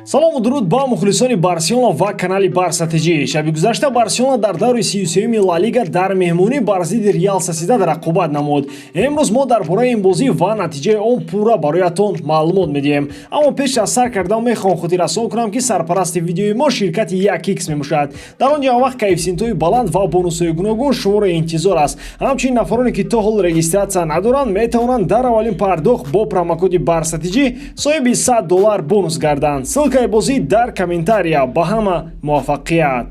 Салому дуруд ба мухлисони Барселона ва канали Барса ТЖ. Шаби гузашта Барселона дар даври 33-юми Ла Лига дар меҳмонӣ бар зидди Реал Сосьедад рақобат намуд. Имрӯз мо дар бораи ин бозӣ ва натиҷаи он пурра бароятон маълумот медиҳем. Аммо пеш аз сар кардан мехоҳам хотиррасон кунам, ки сарпарасти видеои мо ширкати 1x мебошад. Дар он ҷо вақт коэффисиентҳои баланд ва бонусҳои гуногун шуморо интизор аст. Ҳамчунин нафароне, ки то ҳол регистрация надоранд, метавонанд дар аввалин пардохт бо промокоди Барса ТЖ соҳиби 100 доллар бонус гарданд. Ссылкаи бозӣ дар комментария. Ба ҳама муваффақият!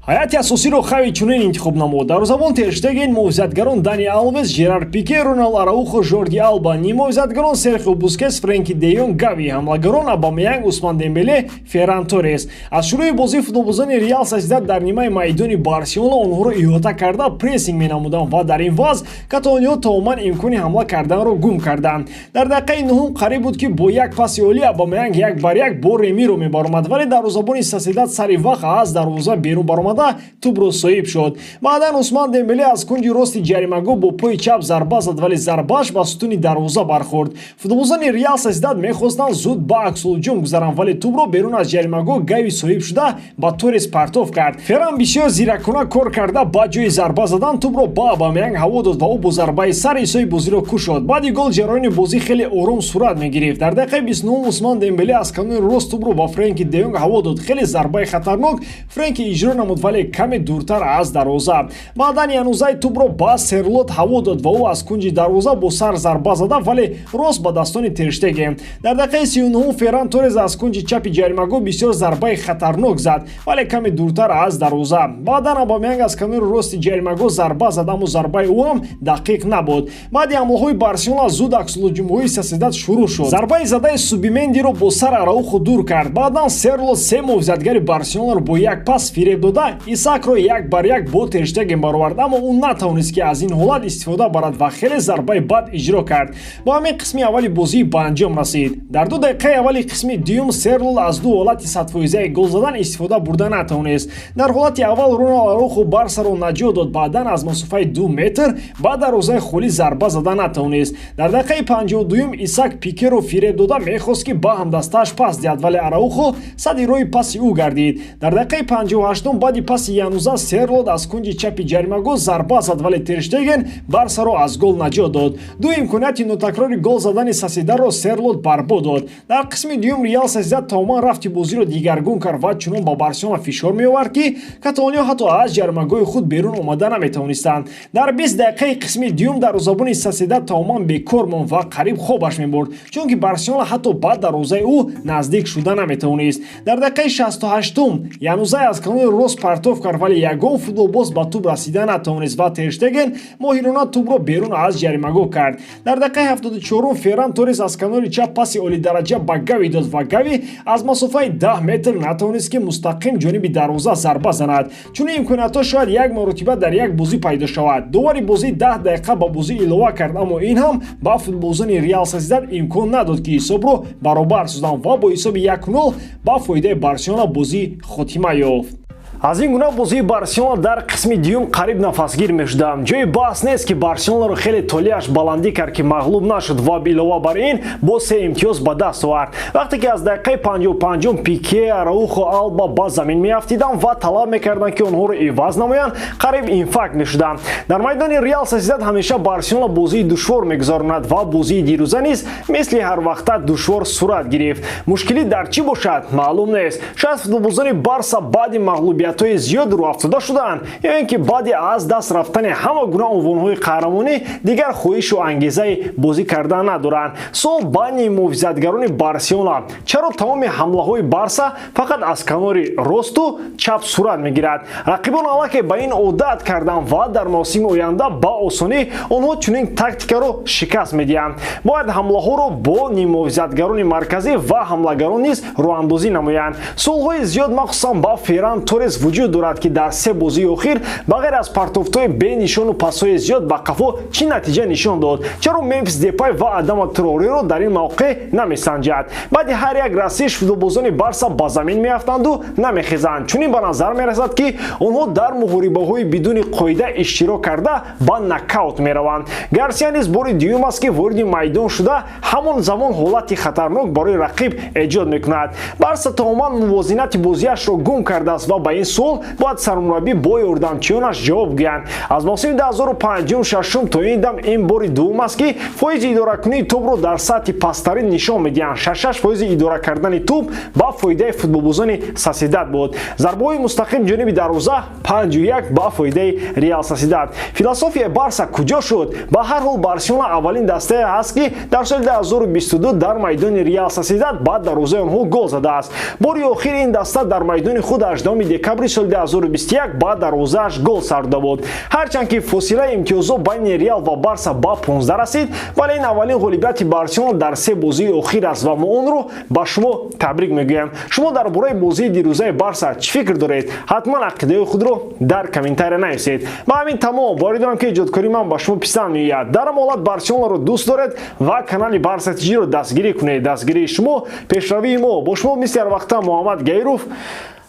Ҳайати асосиро Хави чунин интихоб намуд: дарвозабон Терштеген, муҳофизатгарон Дани Алвес, Жерар Пике, Роналд Араухо, Жорди Алба, ниммуҳофизатгарон Серхио Бускес, Френки де Йонг, Гави, ҳамлагарон Абамеянг, Усман Дембеле, Ферран Торрес. Аз шурӯи бозӣ футболбозони Реал Сосьедад дар нимаи майдони Барселона онҳоро иҳота карда, прессинг менамуданд ва дар ин вазъ каталониҳо тамоман имкони ҳамла карданро гум карданд. Дар дақиқаи нуҳум қариб буд, ки бо як паси олӣ Абамеянг як бар як бо Ремиро мебаромад, вале дарвозабони Сосьедад сари вақт аз дарвоза берун баромада, тӯбро соҳиб шуд. Баъдан Усман Дембеле аз кунҷи рости ҷаримагоҳ бо пои чап зарба зад, вале зарбааш ба сутуни дарвоза бархӯрд. Футболбозони Реал Сосьедад мехостанд зуд ба аксулҳуҷум гузаранд, вале тӯбро берун аз ҷаримагоҳ Гави соҳиб шуда, ба Торрес партов кард. Ферран бисёр зиракона кор карда, ба ҷои зарба задан тӯбро ба Абамеянг ҳаво дод ва ӯ бо зарбаи сар ҳисоби бозиро кушод. Баъди гол ҷараёни бозӣ хеле ором сурат мегирифт. Дар дақиқаи 29 Усман Дембеле аз канори рост тӯбро ба Френки де Йонг ҳаво дод. Хеле зарбаи хатарнок Френки иҷро намуд, вале каме дуртар аз дарвоза. Баъдан Янузай тӯбро ба Серлот ҳаво дод ва ӯ аз кунҷи дарвоза бо сар зарба зада, вале рост ба дастони Терштеген. Дар дақиқаи 39-ум Ферран Торрес аз кунҷи чапи ҷаримагоҳ бисёр зарбаи хатарнок зад, вале каме дуртар аз дарвоза. Баъдан Абамеянг аз канори рости ҷаримагоҳ зарба зад, аммо зарбаи ӯ ҳам дақиқ набуд. Баъди ҳамлаҳои Барселона зуд аксулҳуҷумҳои Сосьедад шурӯъ шуд. Зарбаи задаи Субимендиро бо сар Араухо дур кард. Баъдан Серлот се муҳофизатгари Барселонаро бо як пас фиреб дода, Исакро як бар як бо Терштеген баровард, аммо ӯ натавонист, ки аз ин ҳолат истифода барад ва хеле зарбаи бад иҷро кард. Бо ҳамин қисми аввали бозӣ ба анҷом расид. Дар 2 дақиқаи аввали қисми дуюм Серлот аз ду ҳолати садфоизаи гол задан истифода бурда натавонист. Дар ҳолати аввал Роналд Араухо Барсаро наҷот дод, баъдан аз масофаи 2 метр ба дарвозаи холӣ зарба зада натавонист. Дар дақиқаи 52-юм Исак Пикеро фиреб дода, мехост, ки ба ҳамдастааш пас диҳад, вале Араухо сади роҳи паси ӯ гардид. Дар дақиқаи 58-ум баъди паси Януза Серлот аз кунҷи чапи ҷаримагоҳ зарба зад, вале Терштеген Барсаро аз гол наҷот дод. Ду имконияти нотакрори гол задани Сосьедаро Серлот барбод дод. Дар қисми дуюм Реал Сосьедад тамоман рафти бозиро дигаргун кард ва чунон ба Барселона фишор меовард, ки каталониҳо ҳатто аз ҷаримагоҳи худ берун омада наметавонистанд. Дар 20 дақиқаи қисми дуюм дарвозабони Сосьедад тамоман бекор монд ва қариб хобаш мебурд, чунки Барселона ҳатто ба дарвозаи ӯ наздик шуда наметавонист. Дар дақиқаи 68-ум Янузай аз канори рост партов кард, вале ягон футболбоз ба тӯб расида натавонист ва Терштеген моҳирона тӯбро берун аз ҷаримагоҳ кард. Дар дақиқаи 74-ум Ферран Торрес аз канори чап паси олидараҷа ба Гави дод ва Гави аз масофаи 10 метр натавонист, ки мустақим ҷониби дарвоза зарба занад. Чунин имкониятҳо шояд як маротиба дар як бозӣ пайдо шавад. Довари бозӣ 10 дақиқа ба бозӣ илова кард, аммо ин ҳам ба футболбозони Реал Сосьедад имкон надод, ки ҳисобро баробар созанд ва бо ҳисоби 1-0 ба фоидаи Барселона бозӣ хотима ёфт. Аз ин гуна бозии Барселона дар қисми дуюм қариб нафасгир мешудам. Ҷои баҳс нест, ки Барселонаро хеле толеаш баландӣ кард, ки мағлуб нашуд ва илова бар ин бо се имтиёз ба даст овард. Вақте ки аз дақиқаи 55-ум Пике, Араухо, Алба ба замин меафтиданд ва талаб мекарданд, ки онҳоро иваз намоянд, қариб инфаркт мешуданд. Дар майдони Реал Сосьедад ҳамеша Барселона бозии душвор мегузаронад ва бозии дирӯза низ мисли ҳарвақта душвор сурат гирифт. Мушкилӣ дар чӣ бошад, маълум нест. Шояд футболбозони Барса баъди мағлубиятҳои зиёд рӯафтода шудаанд ё ин ки баъди аз даст рафтани ҳама гуна унвонҳои қаҳрамонӣ дигар хоҳишу ангезаи бозӣ кардан надоранд. Суол байни муҳофизатгарони Барселона: чаро тамоми ҳамлаҳои Барса фақат аз канори росту чап сурат мегирад? Рақибон аллакай ба ин одат карданд ва дар мавсими оянда ба осонӣ онҳо чунин тактикаро шикаст медиҳанд. Бояд ҳамлаҳоро бо ниммуҳофизатгарони марказӣ ва ҳамлагарон низ роҳандозӣ намоянд. Суолҳои зиёд махсусан ба Ферран Торрес. Вуҷуд дорад, ки дар се бозии охир ба ғайр аз партофтҳои бенишону пасҳои зиёд ба қафо чӣ натиҷа нишон дод? Чаро Мемфис Депай ва Адама Траореро дар ин мавқеъ намесанҷад? Баъди ҳар як расиш футболбозони Барса ба замин меафтанду намехезанд. Чунин ба назар мерасад, ки онҳо дар муҳорибаҳои бидуни қоида иштирок карда, ба нокаут мераванд. Гарсия низ бори дуюм аст, ки вориди майдон шуда, ҳамон замон ҳолати хатарнок барои рақиб эҷод мекунад. Барса тамоман мувозинати бозиашро гум кардааст ва ба ин суол бояд сармураббӣ бо ёрдамчиёнаш ҷавоб гӯянд. Аз мавсими 2005-6 то ин дам ин бори дуввум аст, ки фоизи идоракунии тӯбро дар сатҳи пасттарин нишон медиҳанд. 66% идора кардани тӯб ба фоидаи футболбозони Сосьедад буд. Зарбаҳои мустақим ҷониби дарвоза 5-1 ба фоидаи Реал Сосьедад. Философияи Барса куҷо шуд? Ба ҳар ҳол, Барселона аввалин дастае аст, ки дар соли 2022 дар майдони Реал Сосьедад ба дарвозаи онҳо гол задааст. Бори охир ин даста дар майдони худ 18 декабри соли 2021 ба дарвозааш гол сарда буд. Ҳарчанд ки фосилаи имтиёзҳо байни Реал ва Барса ба 15 расид, вале ин аввалин ғолибияти Барселона дар се бозии охир аст ва мо онро ба шумо табрик мегӯем. Шумо дар бораи бозии дирӯзаи Барса чӣ фикр доред? Ҳатман ақидаи худро дар комментария нависед. Ба ҳамин тамом. Боварӣ дорам, ки эҷодкории ман ба шумо писанд меояд. Дар ҳам ҳолат Барселонаро дӯст доред ва канали Барса ТЖро дастгирӣ кунед. Дастгирии шумо — пешравии мо. Бо шумо мисли ҳар вақта Муҳаммад Гаиров.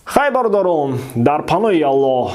Хай, бародарон, дар паноҳи Аллоҳ.